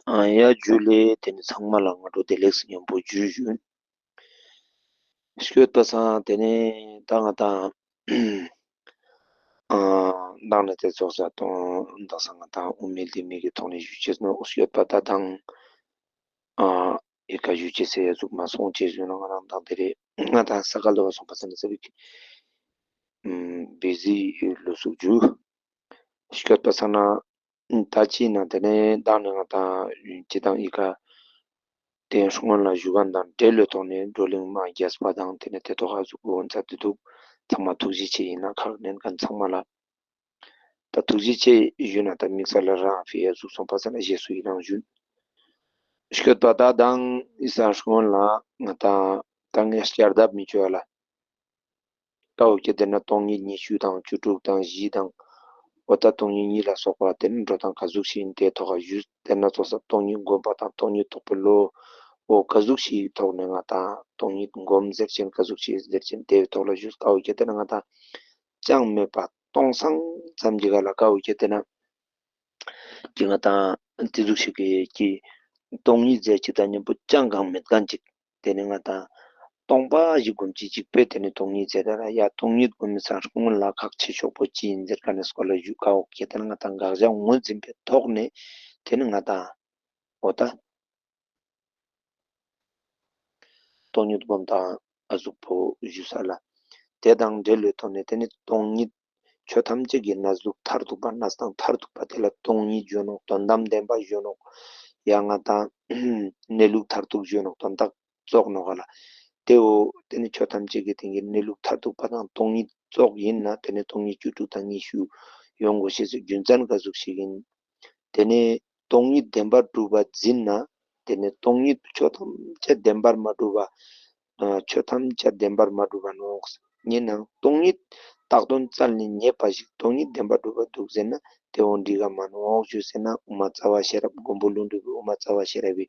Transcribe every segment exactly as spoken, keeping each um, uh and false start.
ཨ་ཡ་ཇུ་ལེ། ཏེ་ནེ་ཚང་མ་ལ་སྔ་དྲོ་བདེ་ལེགས་ཉམ་པོ་ཇུ་ཞུ། སྐྱོད་པ་སང་ཏེ་ནེ་ད་ང་ཏང་ཨ་མདང་ནེ་ཏེ་ཙོགས་ས་ཏོང་དག་ས་ང་ཏང་དབུ་མའི་ལྡེ་མིག་གི་ཐོག་ནེ་ཞུ་ཅེས་ནོག། སྐྱོད་པ་ད་དང་ཨ་ཨི་ཀ་ཞུ་ཅེས་སི་ཡ་ཟུག་མ་སོང་ཅེས་ཞུ་ན་ང་རང་དང་ཏེ་རེ་ང་ཏང་ས་ག་ལོ་བ་སོང་པ་ས་ན་ས་བིག་བི་ཟི་ལོ་སུག་ཇུ། སྐྱོད་པ་ས་ན་ད་ཅི་ན་ཏེ་ནེ་མདང་ནེ་ང་ཏང་ཅི་དང་ཨི་ཀ་ཏེ་སྔོན་ལ་ཞུ་ཁན་དང་འབྲེལ་ལོ་ཐོག་ནེ་བགྲོ་གླེང་མ་རྒྱས་པ་དང་ཏེ་ནེ་ཏེ་ཐོག་ཨ་ཟུག་འོ་མཛད་དེ་འདུག། ཚང་མ་ཐུགས་རྗེ་ཆེ། ཨིན་ན་ཁག་ལེན་ཁན་ཚང་མ་ལ་ད་ཐུགས་རྗེ་ཆེ་ཞུ་ན་ད་དམིགས་བསལ་ལ་རང་ཕི་ཡ་ཟུག་སོང་པ་ས་ན་རྗེས་སུ་ཡི་རང་ཞུ། སྐྱོད་པ་ད་དང་ཨི་ས་སྔོན་ལ་ང་ཏང་ད་ངས་བསྐྱར་ལྡབ་མི་ཅོ་ཡ་ལ། ཀ་བོ་ཁྱེད་ཏེ་ན་སྟོང་ཉིད་ཉི་ཤུ་དང་བཅུ་དྲུག་དང་བཞི་དང་འོ་ད་སྟོང་ཉིད་གཉིས་ལ་སོགས་པ་ཏེ་ནེ་འགྲོ་སྟངས་ག་ཟུག་ཞིག་ཨིན་ཏེ་ཐོག་ག་ཞུས། ཏེ་ན་ཙོགས་ས་སྟོང་ཉིད་སྒོམ་པ་དང་སྟོང་ཉིད་རྟོགས་པའི་བློ་འོ་ག་ཟུག་ཞིག་ཐོག་ནེ་ང་ཏང་སྟོང་ཉིད་སྒོམ་ཟེར་ཅེན་ག་ཟུག་ཞིག་ཟེར་ཅེན་ཏེ་ཐོག་ལ་ཞུས། ཀ་བོ་ཁྱེད་ཏེ་ན་ང་ཏང་ཅང་མེད་པ་སྟོང་སང་ཙམ་གྱི་ག་ལ་ཀ་བོ་ཁྱེད་ཏེ་ན་ཀྱི་ང་ཏང་ཏེ་ཟུག་ཞིག་གི་ཀྱི་སྟོང་ཉིད་ཟེར་ཅིག་དང་ཉམ་པོ་ཅང་གང་མེད་ཁན་ཅིག། ཏེ་ནེ་ང་ཏང་སྟོང་པ་ཞིག་སྒོམ་ཅེས་ཅིག་པོ་ཏེ་ནེ་སྟོང་ཉིད་ཟེར་ར་ཡ། སྟོང་ཉིད་སྒོམ་མི་སང་སྔོན་ལ་ཁག་ཆེ་ཤོས་པོ་ཅི་ཨིན་ཟེར་ཁན་ནི་སྐོར་ལ་ཞུ། ཀ་བོ་ཁྱེད་ཏེ་ན་ང་ཏང་དགག་བྱ་ངོས་འཛིན་པའི་ཐོག་ནེ་ཏེ་ནེ་ང་ཏང་འོ་ད་སྟོང་ཉིད་སྒོམ་སྟངས་ཨ་ཟུག་པོ་ཞུ་ས་ལ། ཏེ་དང་འབྲེལ་ལོ་ཐོག་ནེ་ཏེ་ནེ་སྟོང་ཉིད་ཆོས་ཐམས་ཅད་ཀྱི་གནས་ལུགས་མཐར་ཐུག་པ་གནས་སྟངས་མཐར་ཐུག་པ་ཏེ་ལ་སྟོང་ཉིད་ཞུ་ནོག། དོན་དམ་བདེན་པ་ཞུ་ནོག། ཡང་ང་ཏང་གནས་ལུགས་མཐར་ཐུག་ཞུ་ནོག། དོན་དག་ཙོགས་ནོག་ག་ལ། ཏེ་བོ་ཏེ་ནེ་ཆོས་ཐམས་ཅད་ཀྱི་སྟེང་གི་གནས་ལུགས་མཐར་ཐུག་པ་དང་སྟོང་ཉིད་ཙོགས་ཨིན་ན་ཏེ་ནེ་སྟོང་ཉིད་བཅུ་དྲུག་དང་ཉི་ཤུ་ཡོང་དགོས་ཤེས་སི་རྒྱུ་མཚན་ག་ཟུག་ཞིག་ཨིན། ཏེ་ནེ་སྟོང་ཉིད་བདེན་པར་གྲུབ་པ་འཛིན་ན་ཏེ་ནེ་སྟོང་ཉིད་ཆོས་ཐམས་ཅད་བདེན་པར་མ་གྲུབ་པ་ཨ་ཆོས་ཐམས་ཅད་བདེན་པར་མ་གྲུབ་པ་ནོག། ཨིན་ནའང་སྟོང་ཉིད་བཏགས་དོན་རྩ་ལས་ཉེས་པ་ཞིག་སྟོང་ཉིད་བདེན་པར་གྲུབ་པ་འདུག་ཟེར་ན་ཏེ་བོ་འགྲིག་ག་མ་ནོག་ཞུས་ཟེར་ན་དབུ་མ་རྩ་བ་ཤེས་རབ་མགོན་པོ་ཀླུ་སྒྲུབ་པའི་དབུ་མ་རྩ་བ་ཤེས་རབ་པའི་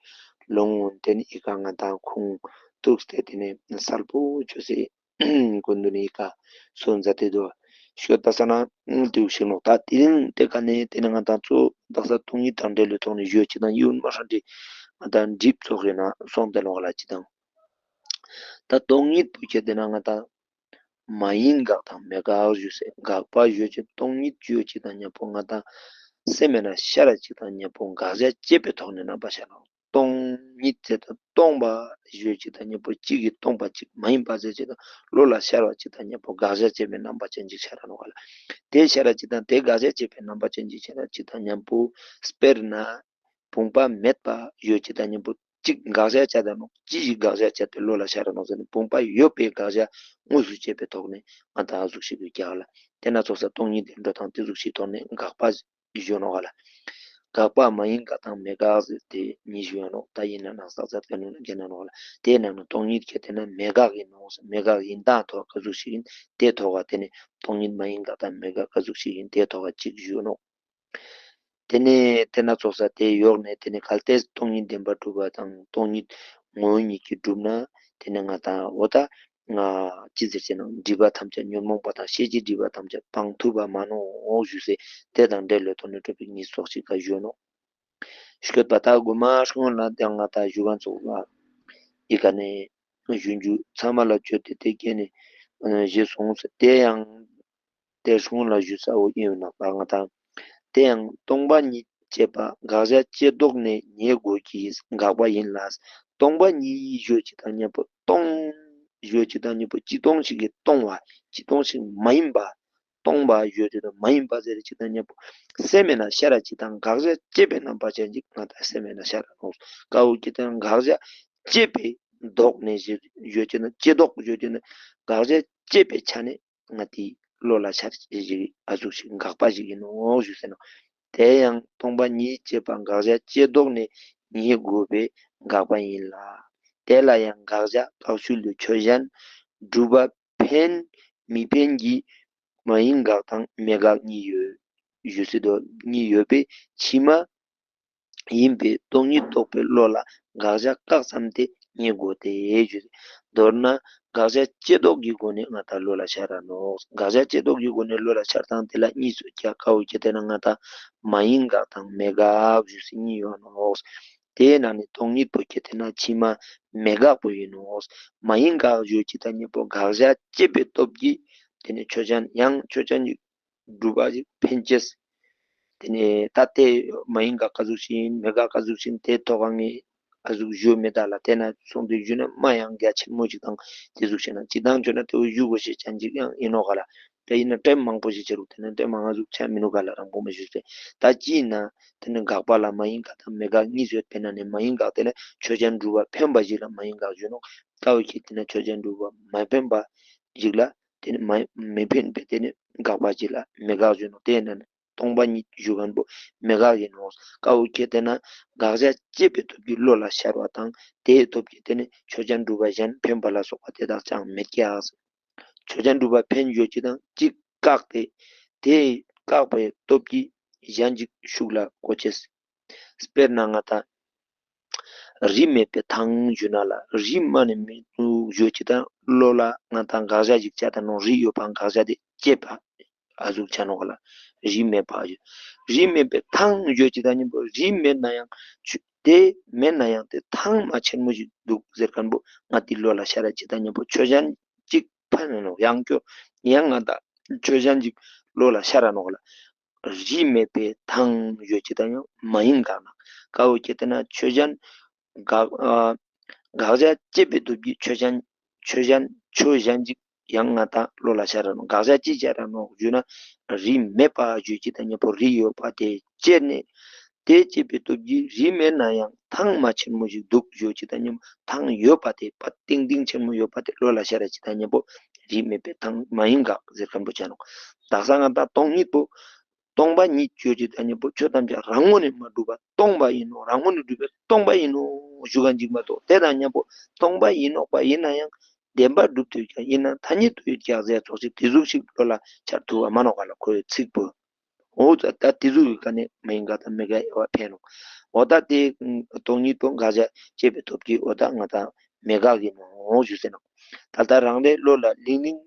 ལུང་ཏེ་ནེ་ཨི་ཀ་ང་ཏང་ཁུངས་གཏུགས་ཏེ་ཏེ་ནེ་གསལ་པོ་ཅོས་སེ་སྐུ་མདུན་ནེ་ཨི་ཀ་གསུངས་མཛད་དེ་འདུག། སྐྱོད་པ་ས་ན་ཏེ་ཟུག་ཞིག་ནོག། ད་ཏེ་རིང་ཏེ་ཀ་ནེ་ཏེ་ནེ་ང་ཏང་ཚོ་དག་ས་སྟོང་ཉིད་དང་འབྲེལ་ལོ་ཐོག་ནེ་ཞུ་ཅིག་དང་ཡུན་མ་ཧྲ་འདྲི་ང་ཏང་འགྲིབ་ཚོགས་ཡོད་ན་སོང་ཏེ་ནོག་ལ་ཅིག་དང་། ད་སྟོང་ཉིད་པོ་ཁྱེད་ཏེ་ན་ང་ཏང་མ་ཡིན་དགག་དང་མེད་དགག་ཞུ་སེ་དགག་པ་ཞུ་ཅིག་སྟོང་ཉིད་ཞུ་ཅིག་དང་ཉམ་པོ་ང་ཏང་སེམས་མེད་ན་ཤར་ཅིག་དང་ཉམ་པོ་དགག་བྱ་བཅད་པའི་ཐོག་ནེ་རྣམ་པ་ཤར་ནོག། སྟོང་ཉིད་ཟེར་ཏེ་སྟོང་པ་ཞུ་ཅིག་དང་ཉམ་པོ་གཅིག་གི་སྟོང་པ་གཅིག་མ་ཡིན་པ་ཟེར་ཅིག་དང་བློ་ལ་ཤར་བ་ཅིག་དང་ཉམ་པོ་དགག་བྱ་བཅད་པའི་རྣམ་པ་ཅན་ཅིག་ཤར་ར་ནོག་ག་ལ། ཏེ་ཤར་ར་ཅིག་དང་ཏེ་དགག་བྱ་བཅད་པའི་རྣམ་པ་ཅན་ཅིག་ཤར་ར་ཅིག་དང་ཉམ་པོ་དཔེར་ན་བུམ་པ་མེད་པ་ཞུ་ཅིག་དང་ཉམ་པོ་གཅིག་དགག་བྱ་བཅད་ད་ནོག། ཅི་ཞིག་དགག་བྱ་བཅད་དེ་བློ་ལ་ཤར་ར་ནོག་ཟེར་ན་བུམ་པ་ཡོད་པའི་དགག་བྱ་དངོས་སུ་བཅད་པའི་ཐོག་ནེ་ང་ཏང་ཨ་ཟུག་ཞིག་གི་རྒྱག་ལ། ཏེ་ན་ཚོགས་ས་སྟོང་ཉིད་དེ་འགྲོ་སྟངས་ཏེ་ཟུག་ཞིག་ཐོག་ནེ་དགག་པ་ཞུ་ནོག་ག་ལ། དགག་པ་མ་ཡིན་དགག་དང་མེད་དགག་ཟེར་ཏེ་གཉིས་ཞུ་ཡ་ནོག། ད་ཡིན་ན་ནང་ས་ཟེར་ཀ་ནུ་ན་གྱེན་ན་ནོག་ལ། ཏེ་ནང་ན་སྟོང་ཉིད་ཁྱེད་ཏེ་ན་མེད་དགག་ཡིན་ནོག། མེད་དགག་ཡིན་སྟངས་ཐོག་ག་ཟུག་ཞིག་ཡིན་ཏེ་ཐོག་ག་ཏེ་ནེ་སྟོང་ཉིད་མ་ཡིན་དགག་དང་མེད་དགག་ག་ཟུག་ཞིག་ཡིན་ཏེ་ཐོག་ག་གཅིག་ཞུ་ནོག། ཏེ་ནེ་ཏེ་ན་ཚོགས་ས་ཏེ་ཡོག་ནེ་ཏེ་ནེ་གལ་ཏེ་སྟོང་ཉིད་བདེན་པར་གྲུབ་པ་དང་སྟོང་ཉིད་ངོ་བོ་ཉིད་ཀྱིས་གྲུབ་ན་ཏེ་ནེ་ང་ཏང་འོ་ད་ང་ཅི་ཟེར་ཅེ་ན་སྒྲིབ་པ་ཐམས་ཅད་ཉོན་མོངས་པ་དང་ཤེས་བྱའི་སྒྲིབ་པ་ཐམས་ཅད་སྤང་ཐུབ་པ་མ་ནོག་ཞུ་སེ་ཏེ་དང་འབྲེལ་ལོ་ཐོག་ནེ་གྲུབ་པའི་གཉིས་ཚོགས་ཤིག་ག་ཞུ་ནོག། སྐྱོད་པ་ད་གོ་མ་སྔོན་ལ་ཏེ་ང་ཏང་ཞུ་ག་ཚོགས་ལ་ཨི་ཀ་ནེ་ཞུ་རྒྱུ་ཚང་མ་ལ་བཅོལ་ཏེ་ཏེ་སྐྱེ་ནེ་ཞེས་གསུངས་སེ་ཏེ་ཡང་ཏེ་སྔོན་ལ་ཞུས་ས་བོ་ཨིན་ན་པ་ང་ཏང་། ཏེ་ཡང་སྟོང་པ་ཉིད་ཅེས་པ་དགག་བྱ་ཅེས་ལྡོག་ནས་ཉེ་དགོས་ཀྱི་དགག་པ་ཡིན་ལ། སྟོང་པ་ཉིད་ཞུ་ཅིག་དང་ཉམ་པོ་སྟོང་ཞུ་ཅིག་དང་ཉམ་པོ་ཅི་སྟོང་ཞིག་གི་སྟོང་བ་ཅི་སྟོང་ཞིག་མ་ཡིན་པ་སྟོང་པ་ཞུ་ཅིག་དང་མ་ཡིན་པ་ཟེར་ཅིག་དང་ཉམ་པོ་སེམས་མེད་ན་ཤར་ཅིག་དང་དགག་བྱ་བཅད་པའི་རྣམ་པ་ཅན་ཅིག་ང་ཏང་སེམས་མེད་ན་ཤར་ར་ནོག། ཀ་བོ་ཁྱེད་ཏེ་ན་དགག་བྱ་བཅད་པའི་ལྡོག་ནས་ཞུ་ཅིག་དང་ཅེས་ལྡོག་ཞུ་ཅིག་དང་དགག་བྱ་བཅད་པའི་ཆ་ནས་ང་ཏི་བློ་ལ་ཤར་ཅེས་ཞིག་ཨ་ཟུག་ཞིག་དགག་པ་ཞིག་ཡིན་ནོག་ཞུ་ཟེར་ན། དེ་ཡང་སྟོང་པ་ཉིད་ཅེས་པ་དགག་བྱ་ཅེས་ལྡོག་ནས་ཉེ་དགོས་པའི་དགག་པ་ཡིན་ལ། དེ་ལ་ཡང་དགག་བྱ་དགག་ཚུལ་ལས་ཆོས་གཞན་སྒྲུབ་པ་ཕན་མི་ཕན་གྱི་མ་ཡིན་དགག་དང་མེད་དགག་གཉིས་ཡོད་ཞུ་སྲིད་དོ། གཉིས་ཡོད་པས་ཕྱི་མ་ཡིན་པས་སྟོང་ཉིད་རྟོགས་པའི་བློ་ལ་དགག་བྱ་བཀག་ཙམ་སྟེ་ཉེ་དགོས་ཏེ་ཞུ། མདོར་ན་ དགག་བྱ་བཅད་ལྡོག་གི་སྒོ་ནས་ང་ཏང་བློ་ལ་ཤར་ར་ནོག། དགག་བྱ་བཅད་ལྡོག་གི་སྒོ་ནས་བློ་ལ་ཤར་སྟངས་དེ་ལ་གཉིས་སུ་བཀྱག། ཀ་བོ་ཁྱེར་ཏེ་ན་ང་ཏང་མ་ཡིན་དགག་དང་མེད་དགག་ཞུ་སེ་གཉིས་ཡོད་ནོག། དེའི་ནང་ནས་སྟོང་ཉིད་པོ་ཁྱེར་ཏེ་ན་ཕྱི་མ་མེད་དགག་པོ་ཡིན་ནོག། མ་ཡིན་དགག་ཞུ་ཅིག་དང་མཉམ་པོ་དགག་བྱ་བཅད་པའི་སྟོབས་ཀྱིས་དེ་ནས་ཆོས་ཅན་ཡང་ཆོས་ཅན་གྱི་སྒྲུབ་པ་ཞིག་འཕེན་ཅེས། དེ་ནས་ད་དེ་མ་ཡིན་དགག་ག་ཟུག་ཞིག་ཡིན་མེད་དགག་ག་ཟུག་ཞིག་ཡིན་དེ་ཐོག་ཁ་ངས་ཨ་ཟུག་ཞུ་མེད་ད་ལ། དེ་ན་སོང་དུས་ཞུ་ན་མ་ཡང་རྒྱ་ཆེན་མོ་ཞིག་དང་དེ་ཟུག་བྱས་ན་སྤྱི་བཏང་བརྗོད་ན་དེ་བོ་ཞུ་དགོས་ཤེས་ཅན་ཞིག་ཡང་ཡིན་ནོག་ག་ལ། དེ་ཡིན་ན་ཊེམ་མང་པོ་ཞིག་བྱེད་རུག་དེ་ན་ཊེམ་མང་ང་ཟུག་ཆ་མི་ནུག་ག་ལ། རང་པོ་མ་ཞུས་ཏེ་ད་ཅི་ཡིན་ན་དེ་ནས་དགག་པ་ལ་མ་ཡིན་དགག་དང་མེད་དགག་གཉིས་ཡོད་པའི་ནང་ནས་མ་ཡིན་དགག་དེ་ནས་ཆོས་ཅན་སྒྲུབ་པ་འཕེན་པ་ཞིག་ལ་མ་ཡིན་དགག་ཞུ་ནོག། ཀ་བོ་ཁྱེར་ཏེ་ན་ཆོས་ཅན་སྒྲུབ་པ་མ་འཕེན་པ་ཞིག་ལ་དེ་ནས་མ་མི་འཕེན་པའི་དེ་ནས་དགག་པ་ཞིག་ལ་མེད་དགག་ཞུ་ནོག། དེ་ནས་སྟོང་པ་ཉིད་ཞུ་མཁན་པོ་མེད་དགག་ཡིན་ནོག། ཀ་བོ་ཁྱེར་ཏེ་ན་དགག་བྱ་བཅད་པའི་སྟོབས་ཀྱིས་བློ་ལ་ཤར་བ་དང་དེའི་སྟོབས་ཀྱིས་དེ་ནས་ཆོས་ཅན་སྒྲུབ་པ་གཞན་འཕེན་པ་ལ་སོགས་པ་དེ་དག་ཅང་མེད་ཀྱག། ཆོས་ཅན་སྒྲུབ་པ་འཕེན་ཡོད་ཅིག་དང་གཅིག་བཀག་སྟེ་དེ་བཀག་པའི་སྟོབས་ཀྱིས་གཞན་ཅིག་ཤུགས་ལ་གོ་ཅེས། དཔེར་ན་ང་ཏང་རི་མེད་པའི་ཐང་ཞུ་ན་ལ་རི་མ་ནས་མི་འདུག་ཞུ་ཅིག་དང་བློ་ལ་ང་ཏང་དགག་བྱ་ཞིག་བྱ་ད་ནོག། རི་ཡོད་པ་དགག་བྱ་དེ་བཅད་པ་ཨ་ཟུག་ཆ་ནོག་ལ། རི་མེད་པ་ཞུ། རི་མེད་པའི་ཐང་ཞུ་ཅིག་དང་མཉམ་པོ་རི་མེད་ན་ཡང་ཆུ་དེ་མེད་ན་ཡང་དེ་ཐང་མ་ཆེན་མོ་ཞིག་འདུག་ཟེར་མཁན་པོ་ང་ཏི་བློ་ལ་ཤར་ར་ཅིག་དང་མཉམ་པོ་ཆོས་ཅན་ཅིག་འཕེན་ནོག། ཡང་སྐྱོ་ཡང་ང་ཏང་ཆོས་ཅན་ཅིག་བློ་ལ་ཤར་ར་ནོག་ལ། རི་མེད་པའི་ཐང་ཡོད་ཅིག་དང་ཡང་མ་ཡིན་དགག་ན། ཀ་བོ་ཁྱེར་ཏེ་ན་ཆོས་ཅན་དགག་ཨ་དགག་བྱ་བཅད་པའི་སྟོབས་ཀྱིས་ཆོས་ཅན་ཆོས་ཅན་ཆོས་གཞན་ཅིག་ཡང་ང་ཏང་བློ་ལ་ཤར་ར་ནོག། དགག་བྱ་ཅི་ཤར་ར་ནོག་ཞུ་ན་རི་མེད་པ་ཞུ་ཅིག་དང་མཉམ་པོ་རི་ཡོད་པ་དེ་བཅད་ནས་དེ་བཅད་པའི་སྟོབས་ཀྱིས་རི་མེད་ན་ཡང་ཐང་མ་ཆེན་མོ་ཞིག་འདུག་ཞུ་ཅིག་དང་མཉམ་པོ་ཐང་ཡོད་པ་དེ་པ་ཏིང་ཏིང་ཆེན་མོ་ཡོད་པ་དེ་བློ་ལ་ཤར་ར་ཅིག་དང་མཉམ་པོ་རི་མེད་པའི་ཐང་མ་ཡིན་དགག་ཟེར་མཁན་པོ་ཆ་ནོག། དག་ས་ང་ཏང་སྟོང་ཉིད་པོ་སྟོང་པ་ཉིད་ཡོད་ཅིག་དང་མཉམ་པོ་ཆོས་ཐམས་ཅད་རང་ངོས་ནས་མ་གྲུབ་པ་སྟོང་པ་ཡིན་ནོག། རང་ངོས་ནས་གྲུབ་པའི་སྟོང་པ་ཡིན་ནོག་ཞུ་མཁན་ཅིག་མ་གཏོགས་དེ་དང་མཉམ་པོ་སྟོང་པ་ཡིན་ནོག་པ་ཡིན་ན་ཡང་བདེན་པར་གྲུབ་ཏུ་ཡོད་ཀྱང་ཡིན་ན་ཐ་སྙད་དུ་ཡོད་ཀྱང་ཟེར་ཙོགས་ཤིག་དེ་ཟུག་ཤིག་བློ་ལ་འཆར་ཐུབ་པ་མ་ནོག་ག་ལ། ཁོའི་ཚིག་པོ་འོ་ད་ད་དེ་ཟུག་གི་ཀ་ནས་མ་ཡིན་དགག་དང་མེད་དགག་དབྱེ་བ་འཕེན་ནོག། འོ་ད་དེ་སྟོང་ཉིད་པོ་དགག་བྱ་བཅད་པའི་སྟོབས་ཀྱིས་འོ་ད་ང་ཏང་མེད་དགག་ཡིན་ནོག་ཞུ་ཟེར་ནོག། ད་ལྟ་རང་རེའི་བློ་ལ་ལིང་ལིང་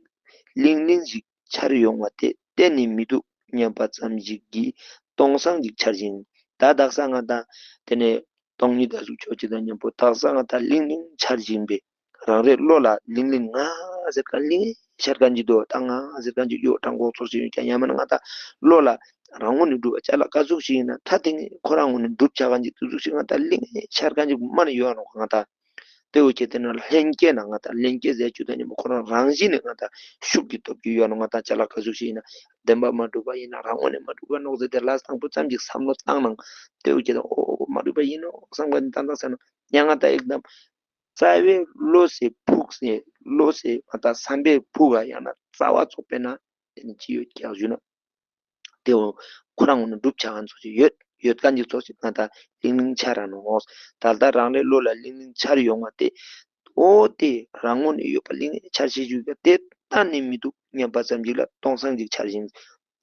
ལིང་ལིང་ཞིག་འཆར་ཡོང་བ་དེ་གཏན་ནས་མི་འདུག་སྙམ་པ་ཙམ་ཞིག་གིས་སྟོང་སང་ཞིག་འཆར་ཞིང་། ད་དག་ས་ང་ཏང་དེ་ནས་སྟོང་ཉིད་ད་ཟུག་ཆོས་ཅིག་དང་མཉམ་པོ་དག་ས་ང་ཏང་ལིང་ལིང་འཆར་བཞིན་པའི་རང་རེའི་བློ་ལ་ལིང་ལིང་ང་ཟེར་མཁན་ལིང་ཤར་མཁན་ཅིག་འདུག། ད་ང་ཟེར་མཁན་ཅིག་ཡོད་དྲང་པོ་ཙོགས་ཤིག་ཡོད་ཀྱང་ཡང་མིན་ན་ང་ཏང་བློ་ལ་རང་ངོས་ནས་གྲུབ་པ་ཅ་ལག་ག་ཟུག་ཞིག་ཡིན་ན་ད་དེ་ཁོ་རང་ངོས་ནས་གྲུབ་ཆ་མཁན་ཅིག་དེ་ཟུག་ཤིག་ང་ཏང་ལིང་ཤར་མཁན་ཅིག་མ་ནས་ཡོད་ནོག་ང་ཏང་། དེ་འོ་ཁྱེར་ཏེ་ན་ལྷན་སྐྱེས་ན་ང་ཏང་ལྷན་སྐྱེས་ཟེར་རྒྱུ་དང་མཉམ་པོ་ཁོ་རང་རང་བཞིན་ནས་ང་ཏང་ཤུགས་ཀྱི་སྟོབས་ཀྱིས་ཡོད་ནོག། ང་ཏང་ཅ་ལག་ག་ཟུག་ཞིག་ཡིན་ན་བདེན་པ་མ་གྲུབ་པ་ཡིན་ན་རང་ངོས་ནས་མ་གྲུབ་པ་ནོག་ཟེར་ཏེ་ལ་དང་པོ་ཙམ་ཅིག་བསམ་བློ་བཏང་ནང་དེ་འོ་ཁྱེར་ཏེ་ཨོ་མ་གྲུབ་པ་ཡིན་ནོག་བསམ་ག་ནས་ཏང་ཏང་ཟེར་ན་ཡང་ང་ཏང་ཨེག་དམ་རྩ་བའི་བློ་ཟེར་ཕུགས་ཟེར་བློ་ཟེར་ང་ཏང་བསམ་པའི་ཕུགས་ལ་ཡང་ན་རྩ་བ་ཙོགས་པས་ན་དེ་ནི་ཅི་ཡོད་ཀྱག་ཞུ་ན། དེ་འོ་ཁོ་རང་ངོས་ནས་གྲུབ་ཆ་མཁན་ཙོགས་ཤིག་ཡོད་ཡོད་མཁན་ཅིག་ཙོགས་ཤིག་ང་ཏང་ལིང་ལིང་འཆར་ར་ནོག། ད་ལྟ་རང་རེའི་བློ་ལ་ལིང་ལིང་འཆར་ཡོང་བ་དེ་འོ་དེ་རང་ངོས་ནས་ཡོད་པ་ལིང་ལིང་འཆར་ཤེས་ཞུ་ག་དེ་གཏན་ནས་མི་འདུག་སྙམ་པ་ཙམ་ཞིག་ལ་སྟོང་སང་ཞིག་འཆར་ཞིང་།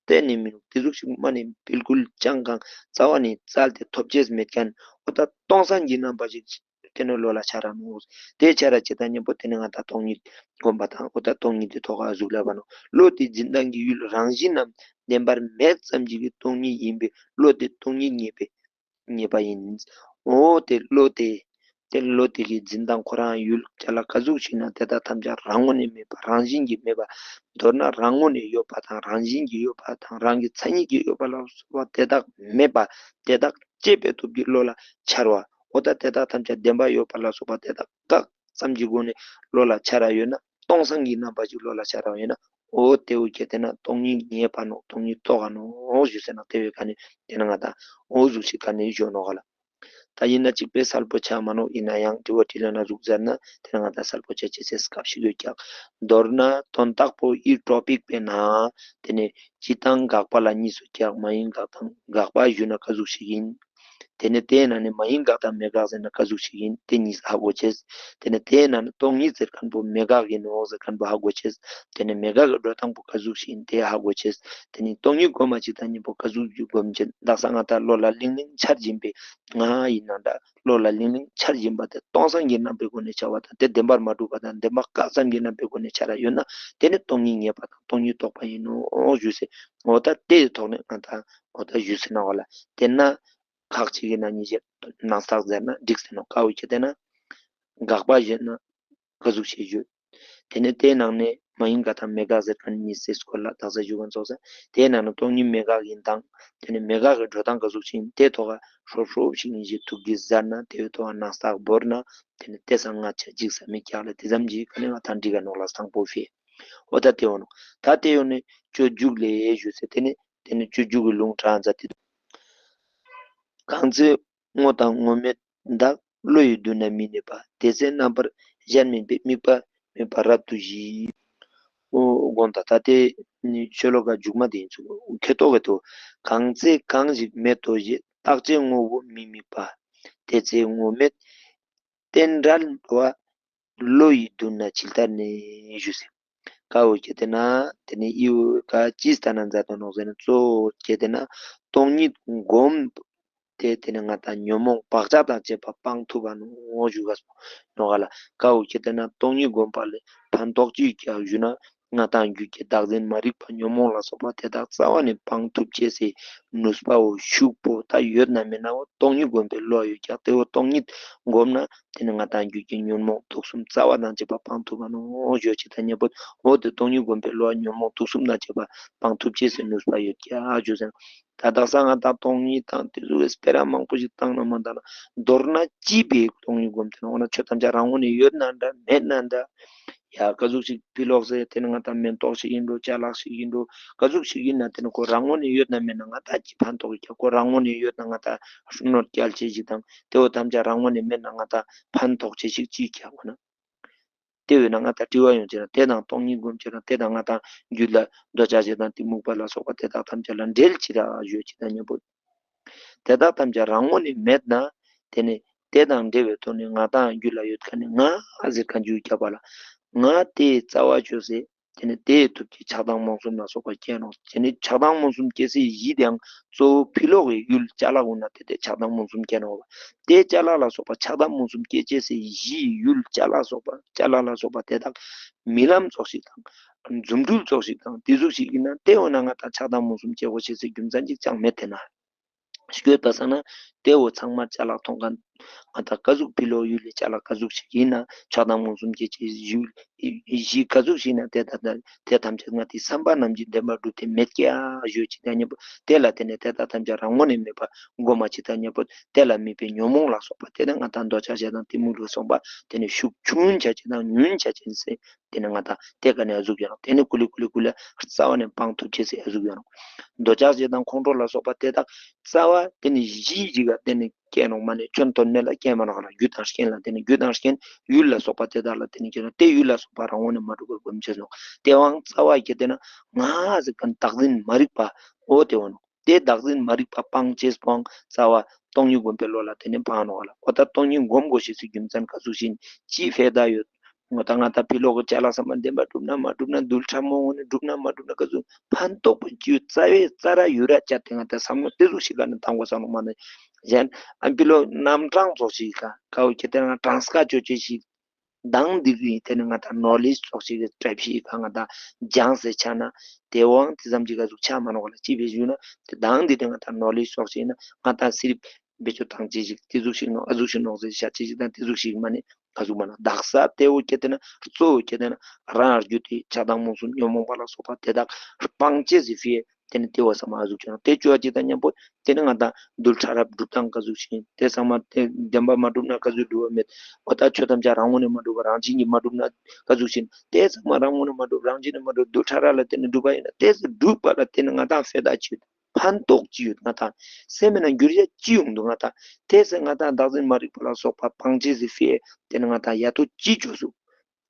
གཏན་ནས་མི་འདུག། དེ་ཟུག་ཤིག་མ་ནས་བིལ་ཀུལ་ཅང་གང་རྩ་བ་ནས་བཙལ་ཏེ་ཐོབ་ཅེས་མེད་མཁན་འོ་ད་སྟོང་སང་གི་རྣམ་པ་ཞིག་དེ་ནི་བློ་ལ་འཆར་ར་ནོག། དེ་འཆར་ར་ཅིག་དང་མཉམ་པོ་དེ་ནི་ང་ཏང་སྟོང་ཉིད་སྒོམ་པ་དང་འོ་ད་སྟོང་ཉིད་དེ་ཐོག་ཁ་གཟུགས་ལ་བ་ནོག། བློ་དེ་འཛིན་སྟངས་ཀྱི་ཡུལ་རང་བཞིན་ནམ་བདེན་པར་མེད་ཙམ་ཞིག་གི་སྟོང་ཉིད་ཡིན་པས་བློ་དེ་སྟོང་ཉིད་ངེས་པས་ངེས་པ་ཡིན། འོ་དེ་བློ་དེ་དེ་བློ་དེ་གི་འཛིན་སྟངས་ཁོ་རང་ཡུལ་ཅ་ལག་ག་ཟུག་ཞིག་ན་དེ་དག་ཐམས་ཅད་རང་ངོས་ནས་མེད་པ་རང་བཞིན་གྱིས་མེད་པ། མདོར་ན་རང་ངོས་ནས་ཡོད་པ་དང་རང་བཞིན་གྱིས་ཡོད་པ་དང་རང་གི་མཚན་ཉིད་ཀྱིས་ཡོད་པ་ལ་སོགས་པ་དེ་དག་མེད་པ་དེ་དག་བཅད་པའི་སྟོབས་ཀྱིས་བློ་ལ་འཆར་བ། འོ་ད་དེ་དག་ཐམས་ཅད་བདེན་པ་ཡོད་པ་ལ་སོགས་པ་དེ་དག་བཀག་ཙམ་གྱི་སྒོ་ནས་བློ་ལ་འཆར་ར་ཡོད་ན་སྟོང་སང་གི་རྣམ་པ་ཞིག་བློ་ལ་འཆར་ར་ཡོད་ན་འོ་དེ་འོ་ཁྱེར་ཏེ་ན་སྟོང་ཉིད་ངེས་པ་ནོག། སྟོང་ཉིད་རྟོགས་ག་ནོག་ཞུ་ཟེར་ན་དེ་བོའི་ཀ་ནས་དེ་ན་ང་ཏང་འོ་ཟུག་ཤིག་ཀ་ནས་ཞུ་ནོག་ག་ལ། ད་ཡིན་ན་གཅིག་པས་གསལ་པོ་ཆ་མ་ནོག། ཡིན་ན་ཡང་དྲི་བ་དྲིས་ལན་ན་ཟུག་ཟེར་ན་དེ་ན་ང་ཏང་གསལ་པོ་ཆ་ཅེས་སྐབས་ཤིག་ཡོད་ཀྱག། མདོར་ན་དོན་དག་པོ་འི་ཊོ་པིག་པའི་ནང་དེ་ནས་སྤྱི་དང་དགག་པ་ལ་གཉིས་སུ་བཀྱག། མ་ཡིན་དགག་དང་དགག་པ་ཞུ་ན་ག་ཟུག་ཞིག་ཡིན། ཏེ་ནེ་ཏེའི་ནང་ནེ་མ་ཡིན་དགག་དང་མེད་དགག་ཟེར་ན་ཀ་ཟུག་ཞིག་ཨིན་ཏེ་ཉིས་ཧ་གོ་ཅེས། ཏེ་ནེ་ཏེའི་ནང་ནེ་སྟོང་ཉིད་ཟེར་ཁན་པོ་མེད་དགག་ཨིན་ནོག་ཟེར་ཁན་པོ་ཧ་གོ་ཅེས། ཏེ་ནེ་མེད་དགག་གི་འགྲོ་སྟངས་པོ་ཀ་ཟུག་ཞིག་ཨིན་ཏེ་ཧ་གོ་ཅེས། ཏེ་ནེ་སྟོང་ཉིད་སྒོམ་པ་ཅིག་དང་ཉམ་པོ་ཀ་ཟུག་ཞིག་སྒོམ་ཅེས། དག་ས་ང་དང་བློ་ལ་ལིང་ལིང་འཆར་བཞིན་པའི་ང་ཨིན་ན་འདྲ། བློ་ལ་ལིང་ལིང་འཆར་བཞིན་པ་དེ་སྟོང་སང་གི་རྣམ་པའི་སྒོ་ནེ་འཆར་བ་དང་དེ་བདེན་པར་མ་གྲུབ་པ་དང་བདེན་པ་བཀག་ཙམ་གྱི་རྣམ་པའི་སྒོ་ནེ་འཆར་ར་ཡོད་ན་ཏེ་ནི་སྟོང་ཉིད་ངེས་པ་དང་སྟོང་ཉིད་རྟོགས་པ་ཨིན་ནོག་ཞུས་སེ། འོ་ད་དེའི་ཐོག་ནེ་ང་དང་འོ་ད་ཞུས་སེ་ན་འོ་ལ་ཏེ་ན་ཁག་ཅིག་གི་ནང་ཉིད་ཞེས་ནང་རྟགས་ཟེར་ན་འགྲིག་སེ་ནོག་ཀ་བོ་ཁྱེད་དེ་ན་དགག་པ་ཞེས་ན་ཀ་ཟུག་ཞིག་ཞུ། ཏེ་ནེ་ཏེའི་ནང་ནེ་མ་ཡིན་དགག་དང་མེད་དགག་ཟེར་ཁན་ཉིས་སི་སྐོར་ལ་དག་ས་ཞུ་ཁན་ཙོགས་ས། ཏེའི་ནང་ནེ་སྟོང་ཉིད་མེད་དགག་ཨིན་དང་ཏེ་ནེ་མེད་དགག་གི་འགྲོ་སྟངས་ཀ་ཟུག་ཞིག་ཨིན་ཏེ་ཐོག་ཁ་ཧྲོབ་ཧྲོབ་ཞིག་ཨིན་ཞེས་ཐུགས་ཀྱིས་ཟེར་ན་ཏེའི་ཐོག་ཁ་ནང་རྟགས་བོར་ན་ཏེ་ནེ་ཏེ་སང་ང་ཆ་འཇིགས་ས་མི་རྒྱག་ལ་ཏེ་ཙམ་གྱིས་ཀ་ནེ་ང་དང་འགྲིག་ག་ནོག་ལ་སང་པོ་ཕི། འོ་ད་ཏེ་འོ་ནོག་ད་ཏེ་འོ་ནེ་སྤྱོད་འཇུག་ལས་ཞུས་སེ་ཏེ་ནེ་ཏེ་ནེ་སྤྱོད་འཇུག་གི་ལུང་དྲངས་མཛད་དེ། གང་ཚེ་སྔོ་དང་སྔོ་མེད་དག་བློ་ཡིས་བསྡུ་ན་མི་གནས་པ། དེ་ཚེ་རྣམ་པར་གཞན་མིན་པའི་དམིགས་པ་མེད་པ་རབ་ཏུ་ཞི། འོ་དགོངས་དག་ད་ཏེ་ནི་ཤོ་ལོ་ཀ་མཇུག་མ་དེ་ཨིན་ཚུལ་ཁེ་ཏོག་གེ་ཏོ། གང་ཚེ་གང་ཞིག་མེད་དོ་ཞེས། རྟག་ཆད་ངོ་བོ་མི་དམིགས་པ། དེ་ཚེ་སྔོ་མེད་རྟེན་འབྲེལ་བ། བློ་ཡིས་བསྡུ་ན་ཇི་ལྟར་གནས་ཞུས་སེ། ཀ་བོ་ཁྱེད་དེ་ན་ཏེ་ནེ་ཨི་བོ་ཀ་ཅི་ལྟར་ན་མཛད་དོ་ནོག་ཟེར་ན་གཙོ་བོ་ཁྱེད་དེ་ན་སྟོང་ཉིད་སྒོམ་སྟེ་ཏེ་ནེ་ང་དང་ཉོན་མོངས་བག་ཆགས་དང་བཅས་པ་སྤང་ཐུབ་པ་ནོག་ཞུ་ག་སོང་ནོག་ག་ལ། ཀ་བོ་ཁྱེད་དེ་ན་སྟོང་ཉིད་སྒོམ་པ་ལས་ཕན་ཐོགས་ཅི་ཡོད་ཀྱག་ཞུ་ན་ང་དང་རྒྱུད་ཀྱི་བདག་འཛིན་མ་རིག་པ་ཉོན་མོངས་ལ་སོགས་པ་དེ་དག་རྩ་བ་ནས་སྤང་ཐུབ་ཅེས་སི་ནུས་པ་བོ་ཤུགས་པོ་ད་ཡོད་ན་མེད་ན་བོ་སྟོང་ཉིད་སྒོམ་པའི་བློ་ཡོད་ཀྱག་ཏེ་བོ་སྟོང་ཉིད་སྒོམ་ན་ཏེ་ནེ་ང་དང་རྒྱུད་ཀྱི་ཉོན་མོངས་དུག་གསུམ་རྩ་བ་དང་བཅས་པ་སྤང་ཐུབ་པ་ནོག་ཞུ་ཅེས་དང་ཉམ་པོ། འོ་ཏེ་སྟོང་ཉིད་སྒོམ་པའི་བློ་ཉོན་མོངས་དུག་གསུམ་དང་བཅས་པ་སྤང་ཐུབ་ཅེས་སི་ནུས་པ་ཡོད་ཀྱག་ཞུ་ཟེར། ད་དག་ས་ང་དང་སྟོང་ཉིད་དང་ཏེ་ཟུག་གི་སྤེ་ར་མང་པོ་ཞིག་བཏང་ན་མ་བཏང་ན་མདོར་ན་ཅི་བའི་སྟོང་ཉིད་སྒོམ་ཏེ་ན་འོ་ན་ཆོས་ཐམས་ཅད་རང་ངོས་ནས་ཡོད་ན་འདྲ་མེད་ན་འདྲ། ཡ་ཀ་ཟུག་ཞིག་ཕི་ལོགས་སེ་ཏེ་ནེ་ང་དང་མེན་ཏོག་ཞིག་ཨིན་འགྲོ་ཅ་ལག་ཞིག་ཨིན་འགྲོ་ཀ་ཟུག་ཞིག་ཨིན་ན་ཏེ་ནེ་ཁོ་རང་ངོས་ནས་ཡོད་ན་མེད་ན་ང་དང་ཅི་ཕན་ཐོགས་ཀྱག་ཁོ་རང་ངོས་ནས་ཡོད་ན་ང་དང་གནོད་སྐྱེལ་ཅེས་ཞིག་དང་ཏེ་བོ་ཐམས་ཅད་རང་ངོས་ནས་མེད་ན་ང་དང་ཕན་ཐོགས་ཅེས་ཞིག་ཅི་ཀྱག་འོ་ན། ཏེ་བས་ན་ང་དང་དྲི་བ་ཡོང་ཅེ་ན་ཏེ་དང་སྟོང་ཉིད་སྒོམ་ཅེ་ན་ཏེ་དང་ང་དང་རྒྱུད་ལ་འདོད་ཆགས་ཞེ་སྡང་གཏི་མུག་པ་ལ་སོགས་པ་ཏེ་དག་ཐམས་ཅད་ལ་འབྲེལ་ཅི་ར་ཡོད་ཅེས་དང་ཉམ་པོ། ཏེ་དག་ཐམས་ཅད་རང་ངོས་ནས་མེད་ན་ཏེ་ནེ་ཏེ་དང་འབྲེལ་བའི་ཐོག་ནས་ང་དང་རྒྱུད་ལ་ཡོད་ཁན་ནི་ང་ཟེར་ཁན་རྒྱུད་ཁྱབ་པ་ལ་ང་ཏེའི་རྩ་བ་ཆོད་སེ་ཏེ་ནེ་ཏེའི་ཐུག་གི་ཆགས་སྡང་རྨོངས་གསུམ་ལ་སོགས་པ་སྐྱེ་ནོག་ཏེ་ནེ་ཆགས་སྡང་རྨོངས་གསུམ་སྐྱེ་སའི་གཞི་དེའང་གཙོ་བོ་ཕི་ལོགས་ཀྱི་ཡུལ་ཅ་ལག་འོ་ན་ཏེ་ཏེ་ཆགས་སྡང་རྨོངས་གསུམ་སྐྱེ་ནོག་པ། ཏེ་ཅ་ལག་ལ་སོགས་པ་ཆགས་སྡང་རྨོངས་གསུམ་སྐྱེ་ཅེས་སི་གཞི་ཡུལ་ཅ་ལག་སོགས་པ་ཅ་ལག་ལ་སོགས་པ་ཏེ་དག་རྨི་ལམ་ཙོགས་ཤིག་དང་རྫུ་འཕྲུལ་ཙོགས་ཤིག་དང་ཏེ་ཟུག་ཞིག་ཨིན་ན་ཏེ་འོ་ན་ང་དང་ཆགས་སྡང་རྨོངས་གསུམ་སྐྱེ་གོས་ཅེས་སི་རྒྱུ་མཚན་ཅིག་ཅང་མེད་དེ་ན། ཤོད་པ་སང་ན་ཏེ་བོ་ཚང་མ་ཅ་ལག་ཐོང་ཁན་ང་དང་ཀ་ཟུག་ཕི་ལོགས་ཡུལ་ལི་ཅ་ལག་ཀ་ཟུག་ཞིག་ཨིན་ན་ཆགས་སྡང་རྨོངས་གསུམ་སྐྱེ་ཅེས་ཡུལ་གཞི་ཀ་ཟུག་ཞིག་ཨིན་ན་ཏེ་དག་ཏེ་ཐམས་ཅད་ང་དང་བསམ་པ་རྣམས་ཀྱི་བདེན་པར་གྲུབ་སྟེ་མེད་ཀྱག་ཞུ་ཅེས་དང་ཉམ་པོ་ཏེ་ལ་ཏེ་ནེ་ཏེ་དག་ཐམས་ཅད་རང་ངོས་ནས་མེད་པ་སྒོམ་ཅེས་དང་ཉམ་པོ་ཏེ་ལ་དམིགས་པའི་ཉོན་མོངས་ལ་སོགས་པ་ཏེ་ནེ་ང་དང་འདོད་ཆགས་ཞེ་སྡང་གཏི་མུག་ལ་སོགས་པ་ཏེ་ནེ་ཤུགས་ཆུང་ཆ་ཅེས་དང་ཉུང་ཆ་ཅེས་སེ་ཏེ་ནེ་ང་དང་ཏེ་ཀ་ནེ་ཨ་ཟུག་ཡོད་ནོག་ཏེ་ནེ་ཀུ་ལེ་ཀུ་ལེ་ཀུ་ལེ་རྩ་བ་ནས་སྤང་ཐུབ་ཅེས་སི་ཨ་ཟུག་ཡོད་ནོག་འདོད་ཆགས་ཞེ་སྡང་ཁོང་ཁྲོ་ལ་སོགས་པ་ཏེ་དག་རྩ་བ་ཏེ་ནེ་གཞི་ཞིག་ག་ཏེ་ནེ་སྐྱེ་ནོག་མ་ནེ་ཁྱོན་དོན་མེད་ལ་སྐྱེ་མ་ནོག་ལ། རྒྱུ་དང་རྐྱེན་ལ་ཏེ་ནེ་རྒྱུ་དང་རྐྱེན་ཡུལ་ལ་སོགས་པ་ཏེ་དག་ལ་ཏེ་ནེ་སྐྱེ་ནོག་ཏེ་ཡུལ་ལ་སོགས་པ་རང་ངོས་ནས་མ་གྲུབ་པར་སྒོམ་ཅེས་ནོག་ཏེ་བའང་རྩ་བ་ཁྱེད་ཏེ་ན་ང་ཟེར་ཁན་བདག་འཛིན་མ་རིག་པ་འོ་ཏེ་བོ་ནོག་ཏེ་བདག་འཛིན་མ་རིག་པ་སྤང་ཅེས་པོའང་རྩ་བ་སྟོང་ཉིད་སྒོམ་པའི་བློ་ལ་ཏེ་ནེ་སྤང་ནོག་ལ། འོ་ད་སྟོང་ཉིད་སྒོམ་གོས་ཤེས་སི་རྒྱུ་མཚན་ཀ་ཟུག་ཞིག་ཅི་ཕེ་ད་ཡོད། འོ་ད་ང་དང་ཕི་ལོགས་ཀྱི་ཅ་ལག་ཚང་མ་བདེན་པ་གྲུབ་ན་མ་གྲུབ་ན་རྡུལ་ཕྲ་མོ་འོ་ནི་གྲུབ་ན་མ་གྲུབ་ན་ཀ་ཟུག་ཕན་ཐོགས་པོ་ཅི་ཡོད་རྩ་བའི་རྩ་ར་ཡུལ་ར་བཅད་དེ་ང་དང་བསམ་བློ་ཏེ་ཟུག་ཞིག་ག་ནེ་བཏང་གོས་ས་ནོག་མ་ནེ་གཞན་ཨ་ཕི་ལོགས་རྣམ་གྲངས་ཙོགས་ཤིག་ག་ཀ་བོ་ཁྱེད་ཏེ་ན་གྲངས་ཀ་ཅོ་ཅེས་ཤིག་དང་འདི་གི་ཏེ་ནེ་ང་དང་ནོ་ལེཇ་ཙོགས་ཤིག་གི་གྲབས་ཤིག་ག་ང་དང་སྦྱངས་སེ་ཆ་ན་ཏེ་བོའང་ཏེ་ཙམ་ཅིག་ག་ཟུག་ཆ་མ་ནོག་ལ། ཅི་ཕི་ཞུ་ན་ཏེ་དང་འདི་ཏེ་ང་དང་ནོ་ལེཇ་ཙོགས་ཤིག་ན་ང་དང་སིར་བེད་སྤྱོད་བཏང་ཅེས་ཤིག་ཏེ་ཟུག་ཞིག་ནོག་ཨ་ཟུག་ཞིག་ནོག་ཟེར་བཤད་ཅེས་ཤིག་དང་ཏེ་ཟུག་ཞིག་མ་ནེ་ཨ་ཟུག་མ་ན་དག་ས་ཏེ་བོ་ཁྱེད་ཏེ་ན་གཙོ་བོ་ཁྱེད་ཏེ་ན་རང་རྒྱུད་དེ་ཆགས་སྡང་རྨོངས་གསུམ་ཉོན་མོངས་པ་ལ་སོགས་པ་ཏེ་དག་སྤང་ཅེས་སི་ཕི་ཏེ་ནེ་ཏེ་བོ་ཚང་མ་ཨ་ཟུག་ཅོ་ན་ཏེ་ཅོ་ཅེས་དང་ཉམ་པོ་ཏེ་ནེ་ང་དང་རྡུལ་ཕྲ་རབ་སྒྲུབ་སྟངས་ཀ་ཟུག་ཞིག་ཏེ་ཚང་མ་ཏེ་བདེན་པ་མ་གྲུབ་ན་ཀ་ཟུག་སྒྲུབ་པ་མེད། འོ་ད་ཆོས་ཐམས་ཅད་རང་ངོས་ནས་མ་གྲུབ་པ་རང་བཞིན་གྱིས་མ་གྲུབ་ན་ཀ་ཟུག་ཞིག་ཏེ་ཚང་མ་རང་ངོས་ནས་མ་གྲུབ་རང་བཞིན་ནས་མ་གྲུབ་རྡུལ་ཕྲ་རབ་ལ་ཏེ་ནེ་གྲུབ་པ་ཨིན་ན་ཏེ་གྲུབ་པ་ལ་ཏེ་ནེ་ང་དང་ཕེ་ད་ཅི་ཡོད། ཕན་ཐོགས་ཅི་ཡོད། ང་དང་སེམས་ན་འགྱུར་བ་ཅི་ཡོང་འདུག། ང་དང་ཏེ་ཚེ་ང་དང་བདག་འཛིན་མ་རིག་པ་ལ་སོགས་པ་སྤང་ཅེས་སི་ཕི་ཏེ་ནེ་ང་དང་ཡ་ཏོ་ཅི་ཅོ་སུ།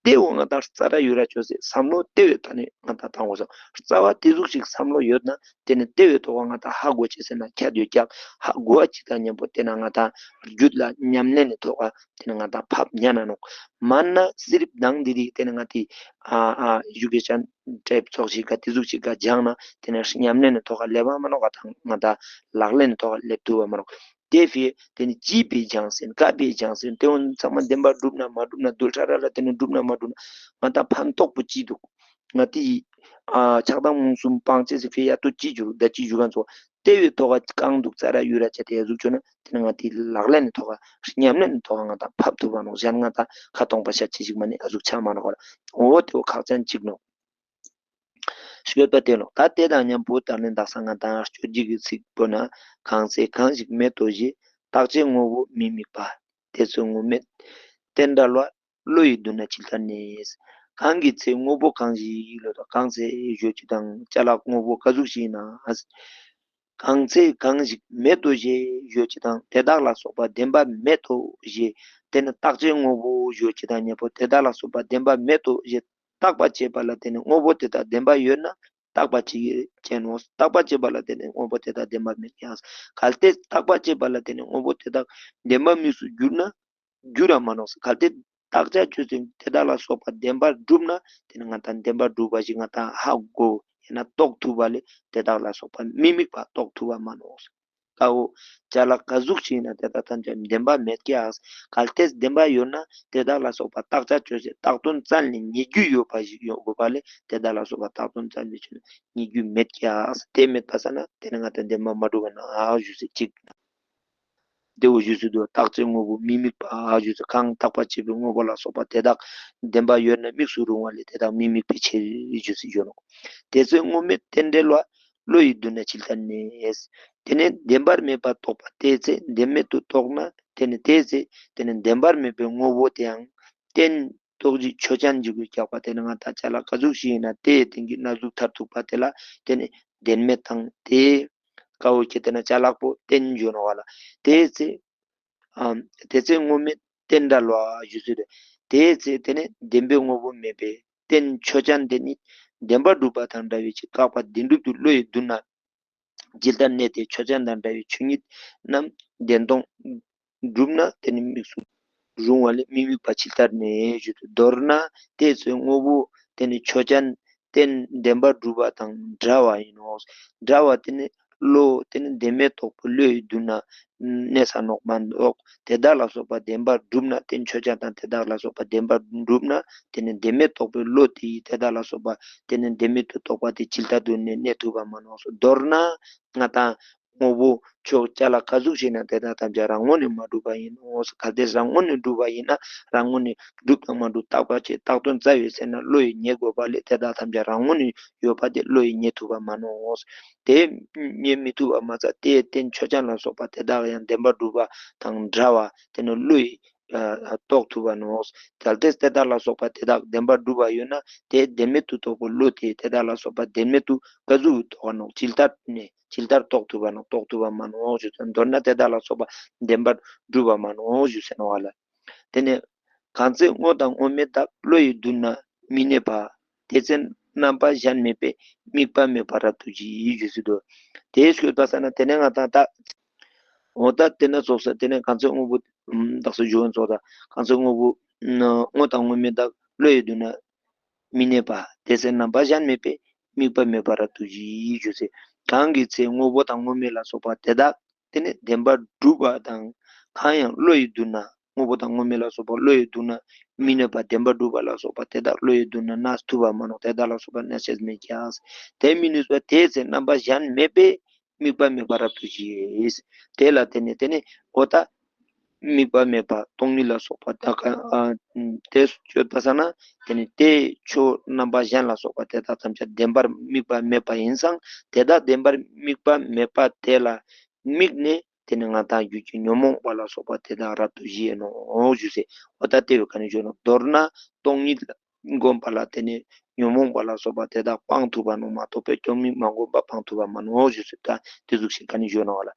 ཏེ་བོ་ང་དང་རྩ་ར་ཡོད་ར་ཅོས་སེ་བསམ་བློ་ཏེ་བོའི་ཐོག་ནེ་ང་དང་བཏང་དགོས་སོ། རྩ་བ་ཏེ་ཟུག་ཞིག་བསམ་བློ་ཡོད་ན་ཏེ་ནེ་ཏེ་བོའི་ཐོག་ང་དང་ཧ་གོ་ཅེས་ཟེར་ན་ཁྱད་ཡོད་ཀྱག། ཧ་གོ་བ་ཅིག་དང་མཉམ་པོ་ཏེ་ནེ་ང་དང་རྒྱུད་ལ་ཉམས་ལེན་ནི་ཐོག་ཏེ་ནེ་ང་དང་ཕབ་ཉན་ན་ནོག། མན་ན་སི་རིབ་དང་འི་རིགས་ཏེ་ནེ་ང་ཏི་ཨ་ཨ་ཡུ་གེ་ཅན་ཊེབ་ཙོགས་ཤིག་ག་ཏེ་ཟུག་ཅིག་ག་སྦྱངས་ན་ཏེ་ནེ་ཉམས་ལེན་ནི་ཐོག་ལེབ་བ་མ་ནོག་ག་དང་ང་དང་ལག་ལེན་ནི་ཐོག་ལེབ་ཐུབ་བ་མ་ནོག། ཏེ་ཕི་ཏེ་ནེ་ཅི་ཕི་སྦྱངས་ཟེར་ཀ་ཕི་སྦྱངས་ཟེར་ཏེ་བོ་ཚང་མ་བདེན་པ་གྲུབ་ན་མ་གྲུབ་ན་རྡུལ་ཕྲ་ར་ལ་ཏེ་ནེ་གྲུབ་ན་མ་གྲུབ་ན་ང་དང་ཕན་ཐོགས་པོ་ཅི་འདུག། ང་ཏི་ཨ་ཆགས་སྡང་རྨོངས་གསུམ་སྤང་ཅེས་སི་ཕི་ཡ་ཏོ་ཅི་འགྱུར་ད་ཅི་འགྱུར་ག་ཚོ་ཏེ་བོའི་ཐོག་ག་རྐང་འདུག་རྩ་ར་ཡོད་ར་ཅེས་ཏེ་ཡ་ཟུག་ཅོས་ན་ཏེ་ནེ་ང་ཏི་ལག་ལེན་ནི་ཐོག་ག་ཉམས་ལེན་ནི་ཐོག་ག་ང་དང་ཕབ་ཐུབ་བ་ནོག། གཞན་ང་དང་ཁ་སྟོང་པ་ཤ་ཅི་ཞིག་མ་ནེ་ཨ་ཟུག་ཆ་མ་ནོག་ག་ལ། འོ་ཏེ་བོ་ཁག་ཅན་ཅིག་ནོག། ཤོད་པ་ཏེ་ནོག། ད་ཏེ་དང་མཉམ་པོ་ད་ནི་དག་ས་ང་དང་སྤྱོད་འཇུག་གི་ཚིག་པོ་ན་གང་ཚེ་གང་ཞིག་མེད་དོ་ཞེས། རྟག་ཆད་དངོས་པོ་མི་དམིགས་པ། དེ་ཚེ་དངོས་མེད་རྟེན་འབྲེལ་བ། བློ་ཡི་མདུན་ན་ཇི་ལྟར་གནས། གང་གི་ཚེ་དངོས་པོ་གང་ཞིག་ལོ་དང་གང་ཚེ་ཞོ་ཅི་དང་ཅ་ལག་དངོས་པོ་ག་ཟུག་ཞིག་ན། གང་ཚེ་གང་ཞིག་མེད་དོ་ཞེས་ཞོ་ཅི་དང་དེ་དག་ལ་སོགས་པ་བདེན་པ་མེད་དོ་ཞེས་ཏེ་ནེ་རྟག་ཆད་དངོས་པོ་ཞོ་ཅི་དང་མཉམ་པོ་དེ་དག་ལ་སོགས་པ་བདེན་པ་མེད་དོ་ཞེས་བརྟག་པ་བྱེད་པ་ལ་ཏེ་ནེ་དངོས་པོ་དེ་དག་བདེན་པ་ཡོད་ན་བརྟག་པ་བྱེད་ཅེས་ནོག། བརྟག་པ་བྱེད་པ་ལ་ཏེ་ནེ་དངོས་པོ་དེ་དག་བདེན་པ་མེད་ཀྱག། གལ་ཏེ་བརྟག་པ་བྱེད་པ་ལ་ཏེ་ནེ་དངོས་པོ་དེ་དག་བདེན་པ་དམིགས་སུ་གྱུར་ན་གྱུར་ར་མ་ནོག། གལ་ཏེ་བརྟག་དཔྱད་ཅོས་ཏེ་དེ་དག་ལ་སོགས་པ་བདེན་པར་གྲུབ་ན་ཏེ་ནེ་ང་དང་བདེན་པར་གྲུབ་པ་ཞིག་ང་དང་ཧ་གོ་ཡང་ན་རྟོགས་ཐུབ་པ་ལས་དེ་དག་ལ་སོགས་པ་མི་དམིགས་པ་རྟོགས་ཐུབ་པ་མ་ནོག། ཀ་བོ་ཅ་ལག་ག་ཟུག་ཅིག་ཡིན་ན་དེ་དག་ཐམས་ཅད་བདེན་པ་མེད་ཀྱག། གལ་ཏེ་བདེན་པ་ཡོད་ན་དེ་དག་ལ་སོགས་པ་བརྟག་དཔྱད་ཅོས་ཏེ་བཏགས་དོན་བཙལ་ནས་རྙེད་རྒྱུ་ཡོད་པ་ཞིག་ཡོད་དགོས་པ་ལས་དེ་དག་ལ་སོགས་པ་བཏགས་དོན་བཙལ་ནས་ཅོས་ནས་རྙེད་རྒྱུ་མེད་ཀྱག། དེ་མེད་པ་ས་ན་དེ་ནི་ང་དང་བདེན་པ་མ་གྲུབ་པ་ན་ཨ་ཞུ་ཟེར་ཅིག། དེ་བོ་ཞུ་ཟེར་དུ་རྟག་ཆད་དངོས་པོ་མི་དམིགས་པ་ཨ་ཞུ་ཟེར་གང་བརྟག་པ་བྱས་པའི་དངོས་པོ་ལ་སོགས་པ་དེ་དག་བདེན་པ་ཡོད་ན་དམིགས་སུ་རུང་བ་ལས་དེ་དག་མི་དམིགས་པའི་ཕྱིར་ཞུ་ཟེར་ཞུ་ནོག། དེ་ཚེ་དངོས་མེད་རྟེན་འབྲེལ་བ། བློ་ཡི་མདུན་ན་ཇི་ལྟར་གནས། དེ་ནས་བདེན་པར་མེད་པ་རྟོགས་པ་དེའི་ཚེ་བདེན་མེད་དུ་རྟོགས་ན་དེ་ནི་དེའི་ཚེ་དེ་ནི་བདེན་པར་མེད་པའི་དངོས་པོ་དེའང་རྟེན་རྟོགས་ཀྱི་ཆོས་ཅན་གྱི་སྒོས་ཀྱག་པ་དེ་ནི་ང་དང་ཅ་ལག་ག་ཟུག་ཞིག་ཡིན་ན་དེའི་རྟེན་གྱི་གནས་ལུགས་མཐར་ཐུག་པ་དེ་ལ་དེ་ནི་བདེན་མེད་དང་དེའི་ཀ་བོ་ཁྱེད་དེ་ན་ཅ་ལག་པོ་རྟེན་འཇོག་ནོག་པ་ལ། དེའི་ཚེ་ཨ་དེ་ཚེ་དངོས་མེད་རྟེན་འབྲེལ་བ་ཞུ་ཚུལ་རེད། དེའི་ཚེ་དེ་ནི་བདེན་པའི་དངོས་པོ་མེད་པའི་རྟེན་ཆོས་ཅན་དེ་ནི་བདེན་པར་གྲུབ་པ་དང་འདྲ་བའི་ཕྱིར་བཀག་པ་བདེན་གྲུབ་ཏུ་བློ་ཡི་མདུན་ན་ཇི་ལྟར་གནས་ཏེ་ཆོས་ཅན་དང་འདྲ་བའི་ཆོས་ཉིད་རྣམས་བདེན་སྟོང་གྲུབ་ན་དེ་ནི་དམིགས་སུ་རུང་བ་ལས་མི་དམིགས་པ་ཇི་ལྟར་གནས་ཞུ་ཚུལ། མདོར་ན་དེའི་ཚེ་དངོས་པོ་དེ་ནི་ཆོས་ཅན་རྟེན་བདེན་པར་གྲུབ་པ་དང་འདྲ་བ་ཡིན་ནོ། འདྲ་བ་དེ་ནི་བློ་དེ་ནི་བདེན་མེད་རྟོགས་པའི་བློ་ཡི་མདུན་ན་གནས་ས་ནོག་མ་གཏོགས་དེ་དག་ལ་སོགས་པ་བདེན་པར་གྲུབ་ན་རྟེན་ཆོས་ཅན་དང་དེ་དག་ལ་སོགས་པ་བདེན་པར་གྲུབ་ན་དེ་ནི་བདེན་མེད་རྟོགས་པའི་བློ་དེ་ཡིས་དེ་དག་ལ་སོགས་པ་དེ་ནི་བདེན་མེད་དུ་རྟོགས་པ་དེ་ཇི་ལྟར་དུ་གནས་གནས་ཐུབ་པ་མ་ནོག། མདོར་ན་ང་དང་དངོས་པོ་ཆོས་ཅ་ལག་ག་ཟུག་ཞིག་ན་དེ་དག་ཐམས་ཅད་རང་ངོས་ནས་མ་གྲུབ་པ་ཡིན་ནོ། གལ་ཏེ་རང་ངོས་ནས་གྲུབ་པ་ཡིན་ན་རང་ངོས་ནས་གྲུབ་དང་མ་གྲུབ་བརྟག་པ་བྱེད་བཏགས་དོན་རྩ་བའི་ཚེ་ན་བློ་ཡིས་རྙེད་དགོས་པ་ལས་དེ་དག་ཐམས་ཅད་རང་ངོས་ནས་ཡོད་པ་དེ་བློ་ཡིས་རྙེད་ཐུབ་པ་མ་ནོག། དེ་རྙེད་མི་ཐུབ་པ་མ་ཚད་དེའི་རྟེན་ཆོས་ཅན་ལ་སོགས་པ་དེ་དག་ཡང་བདེན་པར་གྲུབ་པ་དང་འདྲ་བ་དེ་ནི་བློ་ཡིས་ཨ་རྟོགས་ཐུབ་པ་ནོག། གལ་ཏེ་དེ་དག་ལ་སོགས་པ་དེ་དག་བདེན་པར་གྲུབ་པ་ཡོད་ན་དེ་བདེན་མེད་དུ་རྟོགས་པའི་བློ་དེ་དེ་དག་ལ་སོགས་པ་བདེན་མེད་དུ་ག་ཟུག་རྟོགས་པ་ནོག། ཇི་ལྟར་ནས་ཇི་ལྟར་རྟོགས་ཐུབ་པ་ནོག། རྟོགས་ཐུབ་པ་མ་ནོག་ཞུ་ཚུལ། མདོར་ན་དེ་དག་ལ་སོགས་པ་བདེན་པར་གྲུབ་པ་མ་ནོག་ཞུ་ཟེར་ནོག་པ་ལ། དེ་ནས་གང་ཚེ་དངོས་དང་དངོས་མེད་དག་བློ་ཡི་མདུན་ན་མི་གནས་པ། དེ་ཚེ་རྣམ་པ་གཞན་མེད་པས་དམིགས་པ་མེད་པ་རབ་ཏུ་ཞི་ཞུ་ཚུལ་དུ། དེའི་ཤོད་པ་ས་ན་དེ་ནས་ང་དང་ད་འོ་ད་དེ་ན་ཚོགས་ས་དེ་ནས་གང་ཚེ་དངོས་པོ་བདག་སོགས་འཇུག་ཚོགས་དང་གང་ཚེ་དངོས་པོ་དངོས་དང་དངོས་མེད་དག་བློ་ཡི་མདུན་ན་མི་གནས་པ། དེ་ཚེ་རྣམ་པ་གཞན་མེད་པས་དམིགས་པ་མེད་པ་རབ་ཏུ་ཞི་ཞུ་ཚུལ། གང་གི་ཚེ་དངོས་པོ་དང་དངོས་མེད་ལ་སོགས་པ་དེ་དག་དེ་ནི་བདེན་པར་གྲུབ་པ་དང་གང་ཡང་བློ་ཡི་མདུན་ན་དངོས་པོ་དང་དངོས་མེད་ལ་སོགས་པ་བློ་ཡི་མདུན་ན་མི་གནས་པ་བདེན་པར་གྲུབ་པ་ལ་སོགས་པ་དེ་དག་བློ་ཡི་མདུན་ན་གནས་ཐུབ་པ་མ་ནོག། དེ་དག་ལ་སོགས་པ་གནས་ཤེས་མེད་ཀྱག། དེ་མི་ནུས་པ་དེ་ཚེ་རྣམ་པ་གཞན་མེད་པས་དམིགས་པ་མེད་པ་རབ་ཏུ་ཞི། དེ་ལ་བརྟེན་ནས་དེ་ནི་འོ་ད་དམིགས་པ་མེད་པ་སྟོང་ཉིད་ལ་སོགས་པ་དག་ཨ་དེ་སྤྱོད་པ་ས་ན་དེ་ནི་དེ་ཆོས་རྣམ་པ་གཞན་ལ་སོགས་པ་དེ་དག་ཐམས་ཅད་བདེན་པར་དམིགས་པ་མེད་པ་ཡིན་ཙང་དེ་དག་བདེན་པར་དམིགས་པ་མེད་པ་དེ་ལ་དམིགས་ནས་དེ་ནི་ང་དང་རྒྱུད་ཀྱི་ཉོན་མོངས་པ་ལ་སོགས་པ་དེ་དག་རབ་ཏུ་ཞི་ཡིན་ནོ་ཞུ་ཚུལ། འོ་ད་དེ་བོ་ག་ནས་ཞུ་ནོག། མདོར་ན་སྟོང་ཉིད་ལ་བསྒོམ་པ་ལ་དེ་ནི་ཉོན་མོངས་པ་ལ་སོགས་པ་དེ་དག་སྤང་ཐུབ་པ་ནོག་མ་གཏོགས་པའི་སྐྱོན་མེད་མ་བསྒོམ་པ་སྤང་ཐུབ་པ་མ་ནོག་ཞུ་ཚུལ། ད་དེ་ཟུག་ཞིག་ག་ནས་ཞུ་ནོག་པ་ལ།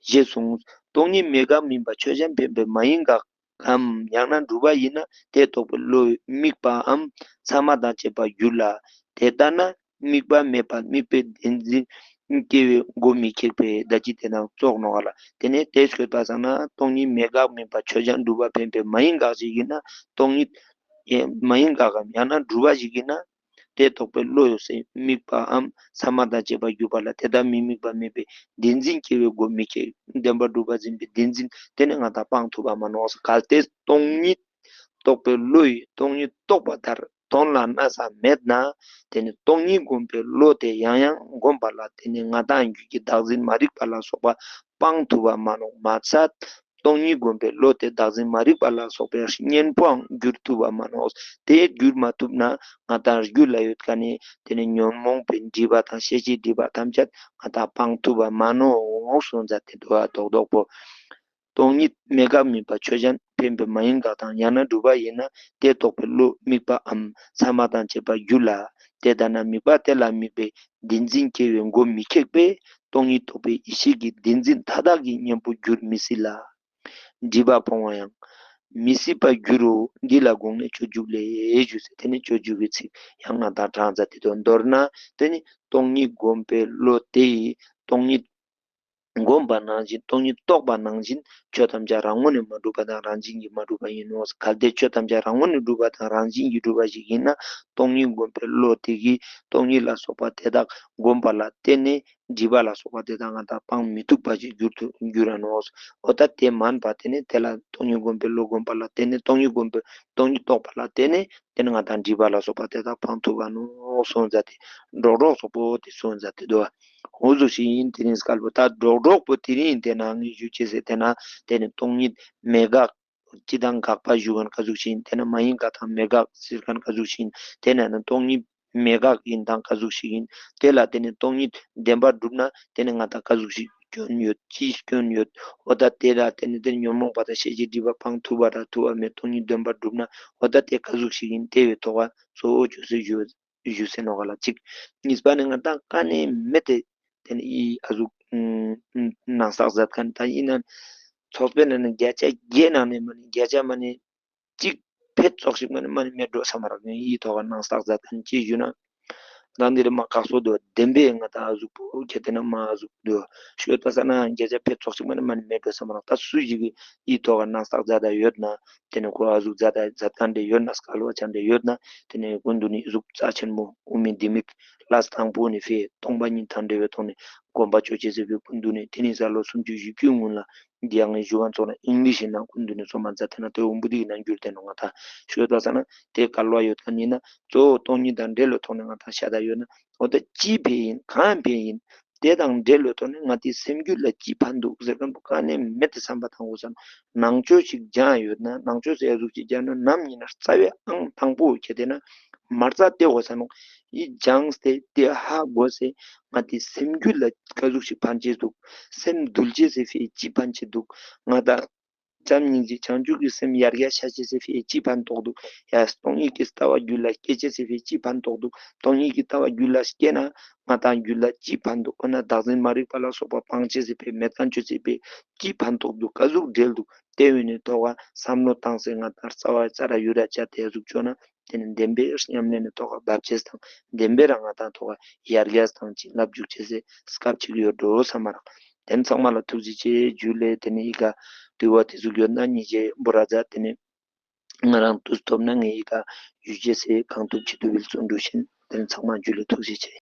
ཞེས་གསུངས། སྟོང་ཉིད་མེད་དགག་མིན་པ་ཆོས་ཅན་བདེན་པ་མ་ཡིན་དགག། གམ། ཡང་ན་སྒྲུབ་པ་ཡིན་ན་དེ་རྟོགས་པའི་བློ་དམིགས་པའམ་ཚད་མ་དང་བཅས་པར་འགྱུར་ལ། དེ་ལྟ་ན་དམིགས་པ་མེད་པར་དམིགས་པའི་བདེན་འཛིན་སྐྱེ་བའི་སྒོ་མི་ཁེགས་པས་ད་ཅི་དེ་དང་ཙོགས་ནོག་ག་ལ། དེ་ནས་དེ་ཤོད་པ་སང་ན་སྟོང་ཉིད་མེད་དགག་མིན་པ་ཆོས་ཅན། སྒྲུབ་པ་འཕེན་པའི་མ་ཡིན་དགག་ཞིག་ཡིན་ན་སྟོང་ཉིད་མ་ཡིན་དགག་གམ། ཡང་ན་སྒྲུབ་པ་ཞིག་ཡིན་ན་དེ་རྟོགས་པའི་བློ་ཡོད་སའི་དམིགས་པའམ་ཚད་མ་དང་བཅས་པར་གྱུར་པ་ལ་དེ་ལྟར་མི་དམིགས་པ་མེད་པའི་བདེན་འཛིན་སྐྱེ་བའི་སྒོ་མི་ཁེགས། བདེན་པར་གྲུབ་པ་འཛིན་པའི་བདེན་འཛིན་དེ་ནི་ང་དང་སྤང་ཐུབ་པ་མ་ནོག། གལ་ཏེ་སྟོང་ཉིད་རྟོགས་པའི་བློ་ཡིས་སྟོང་ཉིད་རྟོགས་པ་ལྟར་དོན་ལ་གནས་ས་མེད་ན། དེ་ནི་སྟོང་ཉིད་བསྒོམས་པའི་བློ་དེ་ཡང་ཡང་བསྒོམས་པ་ལ་དེ་ནི་ང་དང་རྒྱུད་ཀྱི་བདག་འཛིན་མ་རིག་པ་ལ་སོགས་པ་སྤང་ཐུབ་པ་མ་ནོག། མ་ཚད་སྟོང་ཉིད་བསྒོམས་པའི་བློ་དེ་བདག་འཛིན་མ་རིག་པ་ལ་སོགས་པའི་གཉེན་པོའང་འགྱུར་ཐུབ་པ་མ་ནོག། དེ་འགྱུར་མ་ཐུབ་ན་ང་དང་རྒྱུད་ལ་ཡོད་མཁན་ནི་དེ་ནི་ཉོན་མོངས་པའི་སྒྲིབ་པ་དང་ཤེས་བྱའི་སྒྲིབ་པ་ཐམས་ཅད་ང་དང་སྤང་ཐུབ་པ་མ་ནོག་གསུངས་མཛད་དེ་འདུག་པ། རྡོག་རྡོག་པོ། སྟོང་ཉིད་མེད་དགག་མིན་པ་ཆོས་ཅན། འཕེན་པའི་མ་ཡིན་དགག་དང་ཡང་ན་སྒྲུབ་པ་ཡིན་ན་དེ་རྟོགས་པའི་བློ་དམིགས་པའམ་ཚད་མ་དང་བཅས་པར་འགྱུར་ལ། དེ་ལྟ་ན་དམིགས་པ་དེ་ལ་དམིགས་པའི་བདེན་འཛིན་སྐྱེ་བའི་སྒོ་མི་ཁེགས་པས་སྟོང་ཉིད་རྟོགས་པའི་ཡེ་ཤེས་ཀྱི་བདེན་འཛིན་མཐའ་དག་གི་གཉེན་པོ་འགྱུར་མི་སྲིད་ལ། སྒྲིབ་པ་སྤོང་བ་ཡང་མི་སྲིད་པར་འགྱུར་རོ། འདི་ལ་དགོངས་ནས་སྤྱོད་འཇུག་ལས་ཞུས་ཟེར། དེ་ནི་སྤྱོད་འཇུག་གི་ཚིག་ཡང་ང་དང་དྲངས་མཛད་དེ་འདུག། མདོར་ན་དེ་ནི་སྟོང་ཉིད་བསྒོམས་པའི་བློ་དེ་ཡིས་སྟོང་ཉིད་བསྒོམས་པ་ནང་བཞིན་སྟོང་ཉིད་རྟོགས་པ་ནང་བཞིན་ཆོས་ཐམས་ཅད་རང་ངོས་ནས་མ་གྲུབ་པ་དང་རང་བཞིན་གྱིས་མ་གྲུབ་པ་ཡིན་ནོ། གལ་ཏེ་ཆོས་ཐམས་ཅད་རང་ངོས་ནས་གྲུབ་པ་དང་རང་བཞིན་གྱིས་གྲུབ་པ་ཞིག་ཡིན་ན་སྟོང་ཉིད་བསྒོམས་པའི་བློ་དེ་གིས་སྟོང་ཉིད་ལ་སོགས་པ་དེ་དག་བསྒོམས་པ་ལ་བརྟེན་ནས་སྒྲིབ་པ་ལ་སོགས་པ་དེ་དག་ང་དང་སྤང་མི་ཐུབ་པ་ཞིག་འགྱུར་དུ་འགྱུར་ར་ནོ། འོ་ད་དེ་མན་པ་དེ་ནི་དེ་ལ་སྟོང་ཉིད་བསྒོམས་པའི་བློ་བསྒོམས་པ་ལ་བརྟེན་ནས་སྟོང་ཉིད་བསྒོམས་པའི་སྟོང་ཉིད་རྟོགས་པ་ལ་བརྟེན་ནས་དེ་ནི་ང་དང་སྒྲིབ་པ་ལ་སོགས་པ་དེ་དག་སྤང་ཐུབ་པ་ནོ་གསུངས་མཛད་དེ་འགྲོགས་འགྲོགས་སོགས་པོ་དེ་གསུངས་མཛད་དེ་འདུག། འོ་ཟུག་ཞིག་ཡིན། དེ་རིང་སྐལ་པོ་ད་འགྲོགས་འགྲོགས་པོ་དེ་རིང་དེ་ན་ངས་ཞུ་ཅེས་ཟེར་དེ་ན་དེ་ནི་སྟོང་ཉིད་མེད་དགག་སྤྱི་དང་དགག་པ་ཞུ་མཁན་ག་ཟུག་ཞིག་ཡིན། དེ་ན་མ་ཡིན་དགག་དང་མེད་དགག་ཟེར་མཁན་ག་ཟུག་ཞིག་ཡིན། དེ་ན་ནི་སྟོང་ཉིད་མེད་དགག་ཡིན་དང་ག་ཟུག་ཞིག་ཡིན། དེ་ལ་དེ་ནི་སྟོང་ཉིད་བདེན་པར་གྲུབ་ན་དེ་ནི་ང་དང་ག་ཟུག་ཞིག་སྐྱོན་ཡོད། ཅིའི་སྐྱོན་ཡོད། འོ་ད་དེ་ལ་དེ་ནི་དེ་ཉོན་མོངས་པ་དང་ཤེས་བྱའི་སྒྲིབ་པ་སྤང་ཐུབ་པ་ར་ཐུབ་པ་མེད། སྟོང་ཉིད་བདེན་པར་གྲུབ་ན་འོ་ད་དེ་ག་ཟུག་ཞིག་ཡིན། དེ་བའི་ཐོག་ག་གཙོ་བོ་ཅོས་སེ་ཞུ་ཞུ་སེ་ནོག་ག་ལ་གཅིག། གཉིས་པ་ནི་ང་དང་ཀ་ནེ་མེད་དེ་དེ་ནི་ཨི་ཨ་ཟུག་ཨུམ་ནང་གསག་མཛད་མཁན་ད་ཡིན་ན་ཚོགས་པའི་ནང་ནས་བརྒྱ་ཆ་བརྒྱའི་ནང་ནས་མ་ནི་བརྒྱ་ཆ་མ་ནི་གཅིག་ཕེད་ཙོགས་ཤིག་མ་ནི་མ་ནི་མེད་འགྲོ་བསམ་མ་རག་ཡིན། ཨི་ཐོག་ག་ནང་གསག་མཛད་མཁན་ཅི་ཞུ་ན། ད་འདི་རེ་མ་ཁག་སོ་འདུག། བདེན་པའི་ང་དང་ཨ་ཟུག་པོ་ཁྱེད་དེ་ན་མ་ཨ་ཟུག་འདུག་ཤོད་པ་ས་ན་བརྒྱ་ཆ་ཕེད་ཙོགས་ཤིག་མ་ནི་མ་ནི་མེད་འགྲོ་བསམ་མ་རག། ད་སུ་ཞིག་གི་ཨི་ཐོག་ག་ནང་གསག་མཛད་ད་ཡོད་ན་དེ་ནི་ཁོ་ཨ་ཟུག་མཛད་ད་མཛད་མཁན་དེ་ཡོད་ན་སྐལ་བ་ཅན་དེ་ཡོད་ན་དེ་ནི་སྐུ་མདུན་ནི་ཨི་ཟུག་རྩ་ཆེན་མོ་དབུ་མའི་ལྡེ་མིག་ལས་དང་པོ་ནི་ཕེ་སྟོང་པ་ཉིད་དང་འབྲེལ་བའི་ཐོག་ནས་དགོངས་པ་ཅོ་ཅེས་ཟེར་བའི་སྐུ་མདུན་ནི་དེ་ནི་ས་ལོ་སུམ་ཅུ་བཞི་བཅུའི་སྔོན་ལ་འདི་ཡང་ངས་ཞུ་བ་ཚོགས་ན་ཨིང་ལིཤ་ནང་སྐུ་མདུན་ནི་སོ་མ་མཛད་དེ་ན་དེ་འོ་འབུ་དིག་ནང་འགྱུར་དེ་ནོ། ང་དང་ཤོད་པ་ས་ན་དེ་སྐལ་བ་ཡོད་མཁན་ཡིན་ན་གཙོ་བོ་སྟོང་ཉིད་དང་འབྲེལ་བའི་ཐོག་ནས་ང་དང་ཤ་ད་ཡོད་ན་འོ་ད་ཅི་ཕེ་ཡིན་གང་ཕེ་ཡིན། དེ་དང་འབྲེལ་བའི་ཐོག་ནས་ང་དེ་སེམས་རྒྱུད་ལ་ཅི་ཕན་འདུག་ཟེར་མཁན་པོ་ཀ་ནེ་མེད་དེ་བསམ་པ་དང་འོ་ས་ན་ནང་ཆོས་ཤིག་སྦྱང་ཡོད་ན་ནང་ཆོས་ཟེར་ཡ་ཟུག་ཅིག་སྦྱང་ན་ནམ་ཡིན་ན་རྩ་བའི་ཨང་དང་པོ་ཁྱེད་དེ་ན་མ་རྩ་དེ་འོ་ས་ན་ཡི་སྦྱངས་ཏེ་དེ་ཧ་གོ་སེ་ང་དེ་སེམས་རྒྱུད་ལ་ག་ཟུག་ཞིག་ཕན་ཆེ་འདུག། སེམས་འདུལ་ཅེས་སི་ཕི་ཅི་ཕན་ཆེ་འདུག། ང་དང་བྱམས་སྙིང་རྗེ་བྱང་ཆུབ་ཀྱི་སེམས་ཡར་རྒྱས་ཆ་ཅེས་སི་ཕི་ཅི་ཕན་ཐོགས་འདུག། ཡ་སྟོང་ཉིད་ཀྱི་ལྟ་བ་རྒྱུད་ལ་སྐྱེ་ཅེས་སི་ཕི་ཅི་ཕན་ཐོགས་འདུག། སྟོང་ཉིད་ཀྱི་ལྟ་བ་རྒྱུད་ལ་སྐྱེ་ན་ང་དང་རྒྱུད་ལ་ཅི་ཕན་འདུག། འོ་ན་བདག་འཛིན་མ་རིག་པ་ལ་སོགས་པ་སྤང་ཅེས་སི་ཕི་མེད་མཁན་ཅོ་ཅེས་སི་ཕི་ཅི་ཕན་ཐོགས་འདུག། ག་ཟུག་འབྲེལ་འདུག། དེ་བས་ནི་ཐོག་ག་བསམ་བློ་བཏང་སེ་ང་དང་རྩ་བ་རྩ་ར་ཡུ་ར་ཅ་དེ་ཟུག་ཅོ་ན། དེ་ནི་བདེན་པའི་ཉམས་ལེན་ནི་ཐོག་ག་བབ་ཅེས་དང་བདེན་པའི་རང་ང་དང་ཐོག་ག་ཡར་རྒྱས་དང་བྱིན་རླབས་འཇུག་ཅེས་སི་སྐབས་ཅིག་ཡོད་འགྲོ་བསམ་མ་རག། དེ་ནི་ཚང་མ་ལ་ཐུགས་རྗེ་ཆེ་ཞུ་ལེ། དེ་ནི་ཨི་ཀ་དུས་བ་དེ་ཟུག་ཡོད་ན་ཉི་ཇེ་འབུ་ར་ཛ་དེ་ནི་ང་རང་དུས་ཐོབ་ན་ངས་ཨི་ཀ་ཡུ་ཅེས་སི་གང་ཐུབ་ཅི་ཐུབ་བིལ་བརྩོན་འགྲུས་ཤིན། དེ་ནི་ཚང་མ་ཞུ་ལེ། ཐུགས་རྗེ་ཆེ།